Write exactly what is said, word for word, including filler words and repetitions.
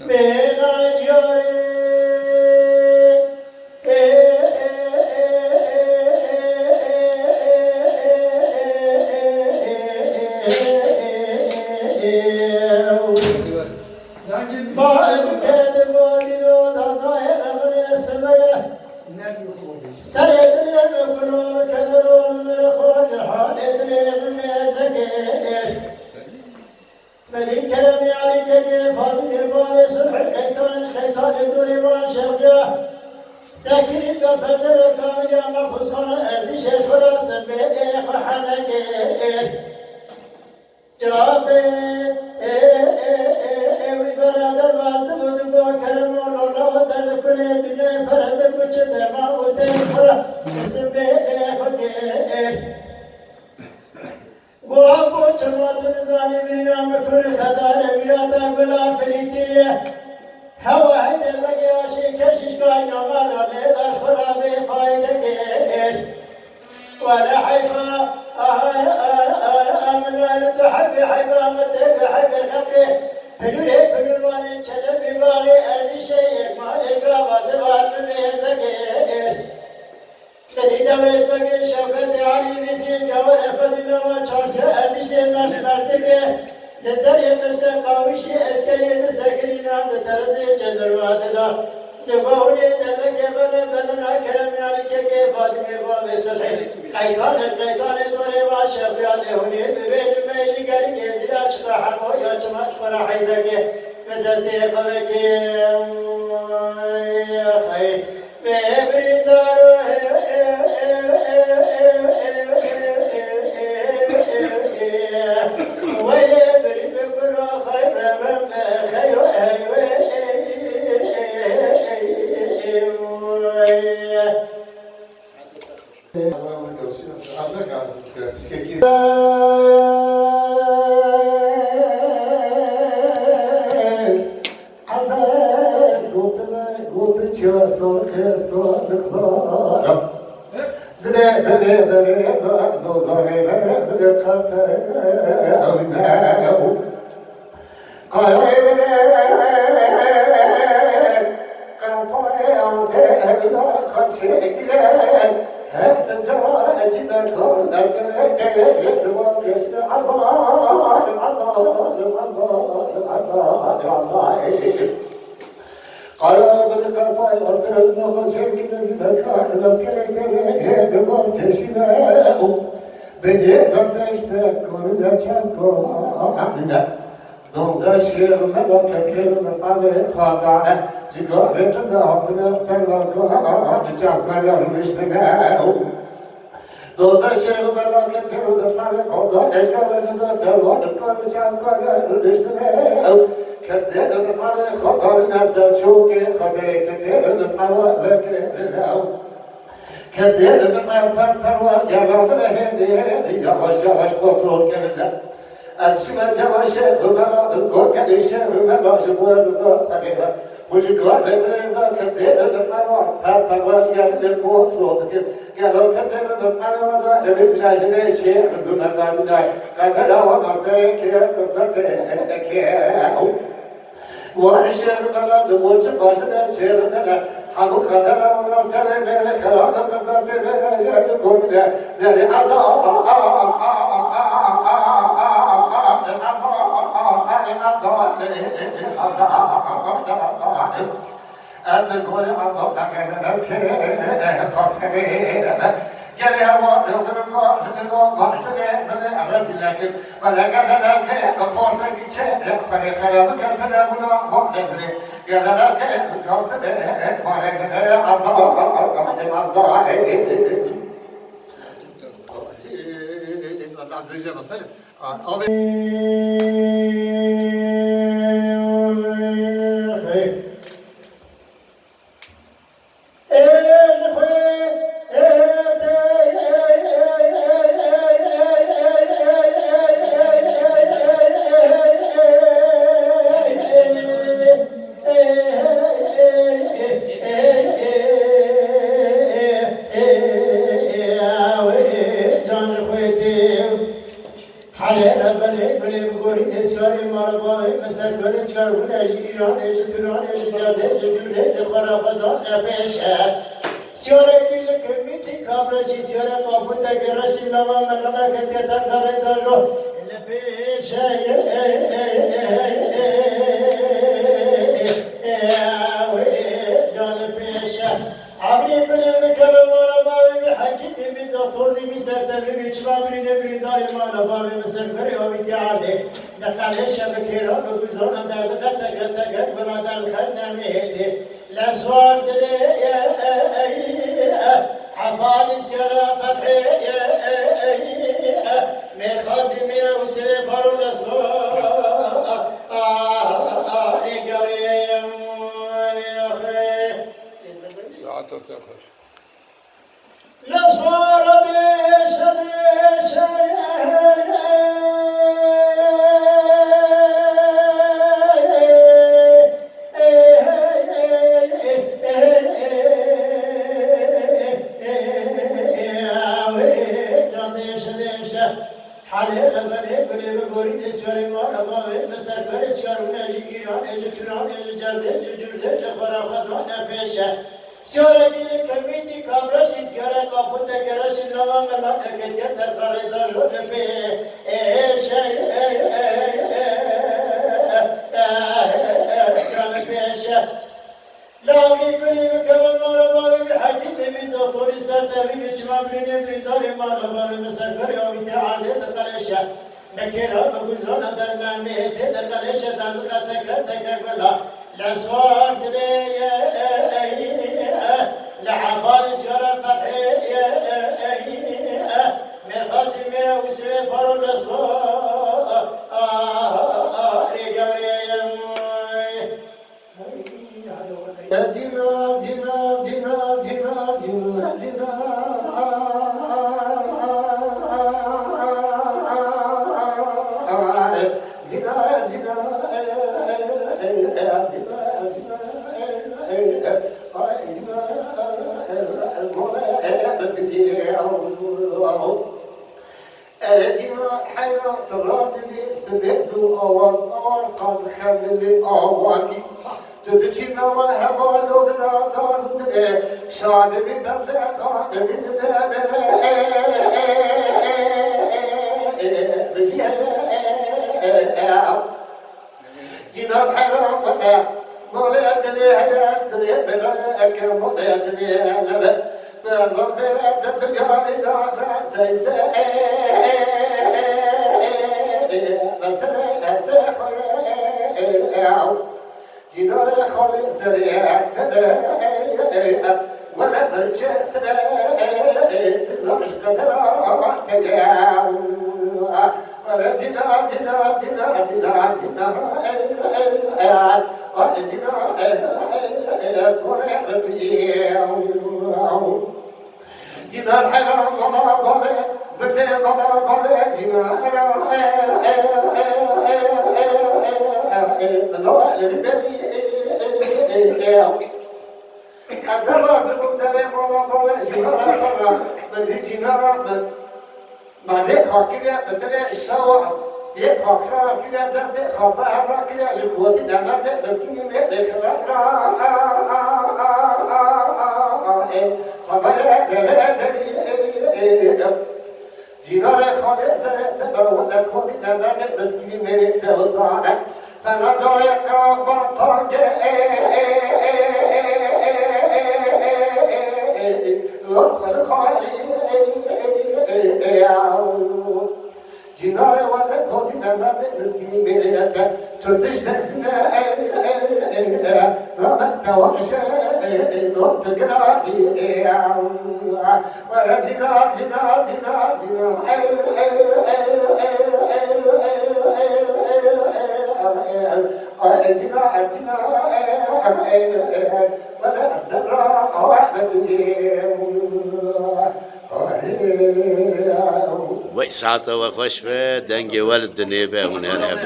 Bêhna carê, ê, ê, ê, Serê dilê min kuro, keder û min xwe ji halê dilê min mêze kir. Belî keremê Elîkekê Fatîmê bavê Sulhê qeytan ji qeytanê dorê wan şeqiya. Sekirîn be pencere kamiya me xusana erdîşê xwe ra sembêlê xwe hene kir. Cabê, ê, ê, ê, ê, wî berader vazdi bû, digo kerem û lola we derdikunê, dinyayê perende ku çi dema û tê xwe ra sembêlê xwe kir. Goha bo çima tu nizanî birîna min kurî xedar e, mîrata gula filîtî ye. Hewa heyde vegê aşê keşîşka yamara lê daş xwe ra bê fayde kir. Wele heyfa, aha, aha, aha, min li tu heybê heyba min tê li heybê xelkê. Pilûrê pilûrvanê çelebî baxê erdîşê yek malê gava divar min mêze kir. Qedî Dewrêş Begê Şewketê Elî Vîsî Cawir Efendî nava çarşiya erdîşê Mersmertikê li derê qişte qawîşî eskeriyê di sekirîna di terezê cenderma de da. Li Bahûlê dervekê bene bedena kerem yanî kekê Fatîmê bavê Sulhê. Qeytanê qeytanê dorê ma şeqiya lê hûnê bibêjin me jî gelî êzîra çiqa hemo ya çima ji xwe ra heybekê bi destê xwe vekê. Xey. Hezar gotine gotin çiya sor ke sor dixlara. Dire bere bere da zozane bere bere karte evne. Kayay bere kafaya de evla kaçe gire. Her tecara ecîbe kar derkere kere. Dua kesme azar azar azar azar azar. Qara bir qafay otir nefes çekine zibekan, nefkere kere, he, duman teşine, o. Bediye dörde işte, konuna çav kovan. Donda şiir mela kekir mefane xatane. Ciga ve kında hatine, terva kovan, çav mela rümiştine, o. Doza şêx û melaket tev û li qavê xwe da, eşka ve dida servan, li qavê çavka ve rûniştine ew. Ketê li qavê xwe da, li ser çokê Xwedê ketê li qava vekirine ew. Ketê li qavê per perwa, geladine hêdî hêdî, yavaş yavaş kontrol kirine. Ez çime ceva şêx û mela, ez gorgelê şêx û mela ji bo ez dida Xwedê ve. Û ji gor vê dirêj de ketê li qava, per perwa gelinê kontrol dikir. Gelo ketê li qava de, li vî zilajinê şêx û mela dida. Qedera wana serê kê, qismetê kê. Wan şêx û mela di bo çi başine çêrine. Hemû qedera wana serê mêrê xera de qismetê mêrê jê dikodine. Derê eda, ez bi gorê eda nagere ev kê xatirê. Gelê hewa, yildirim, gazini, gazini, bini, rezil nekin. Wele gede lewkê, bi portekî çê, xwedê xera biketine buna, bale bire. Gede lewkê, bi kastine, bale bire, Abda, Abda, Abda. Abda, Abda, Abda. Elê rebenê gulê bi gorî dê siyarê mala bavê min ser gorê siyar bûne ji Îranê, ji Turanê, ji Cerdê, ji Cûdê, ji xwe re xwe dane pêşe. Siyarê gîlik mîtî kabreşî siyarê qapûteke reşî lava melana ketiye terka rê dajo. Li pêşe ye, wê can li pêşe. Abrî gulê min keve mala bavê min hekîmî min, doktor dî min, serdevî min, çima birînê birîndarê mala bavê min ser berê avîtî erdê. Diqelêşe bi kêra bi guzana derdixe teke teke bila derdixer nemêdê. Leswar sirê ye, efalî siyara fethê ye, mêrxasî mîra û sirê faro leswar. Arê gewrê ye. Saeto te xweş. Leswara dêşe dêşe. Halê rebenê gulê bi gorînê siyarê mala bavê min ser berê siyar bûne ji Îranê, ji Turanê, ji Cerdê, ji Cûrdê, ji xwe re xwe dane pêşe. Siyara gîlê kemîtî kabreşî, siyara kapûteke reşî lava melana ketiye terka rê dajo li pê. Ê şey, ê, ê, ê, ê, ê, can pêşe. Lawî kulî bi kevin mara bavê min hekîmê min doktorî ser devî min çima birînê birîndarê mara bavê min ser berê avîtê erdê diqeleşe. Bi kêra bi guzana dernemê tê diqeleşe derdiqe teke teke gula. Leswar sirê ye, li efalî siyara fethê ye, mêrxasî mêra û sirê faro leswar rê gewrê ye. Ê dîna heyran tu radibî, sibê zû awaz awaz qat xemilî awakî. Tu diçî nava heval û biradar û dibê şadibî berde qadibî dibe bere. Bijî Cînan heyran bûne, malê dilê heye, dilê bere, eke malê dilê nebe. Bervan bere, de tu yarî naxe, seyse, mesele, ese, xwe, Cînarê xalê serê, tebe, wele birçe, tebe, dizan ji qedera, tebe. Wele cînar, cînar, cînar, cînar, cînar, ay cînar, kore bibî. Cînar heyran mala bavê, bidê mala bavê, cînar heyran. Min o elî berî. Ez de razim û devê mala bavê, cînar heyran. Min dî cînara min. Merdê xakirê bi dilê şewa, yê xakira kire derdê xape hema kire ji kotî de merdê biskînî mê bêxira. Xwedayê deve derî. Cînarê xalê serê te be wele kotî de merdê biskînî mê te wizane. Fena dare kaban tange. Lo xali xali. Cînarê wele kotî de merdê miskînî bêrê te. Tu diş derdine, name te weşe, no tu girarî. Wele cînar, cînar, cînar, cînar. Ay cînar, cînar, wele serra, ay betûyê. Wey saeta we xweş be, dengê we li dinê be, hûn her hebin.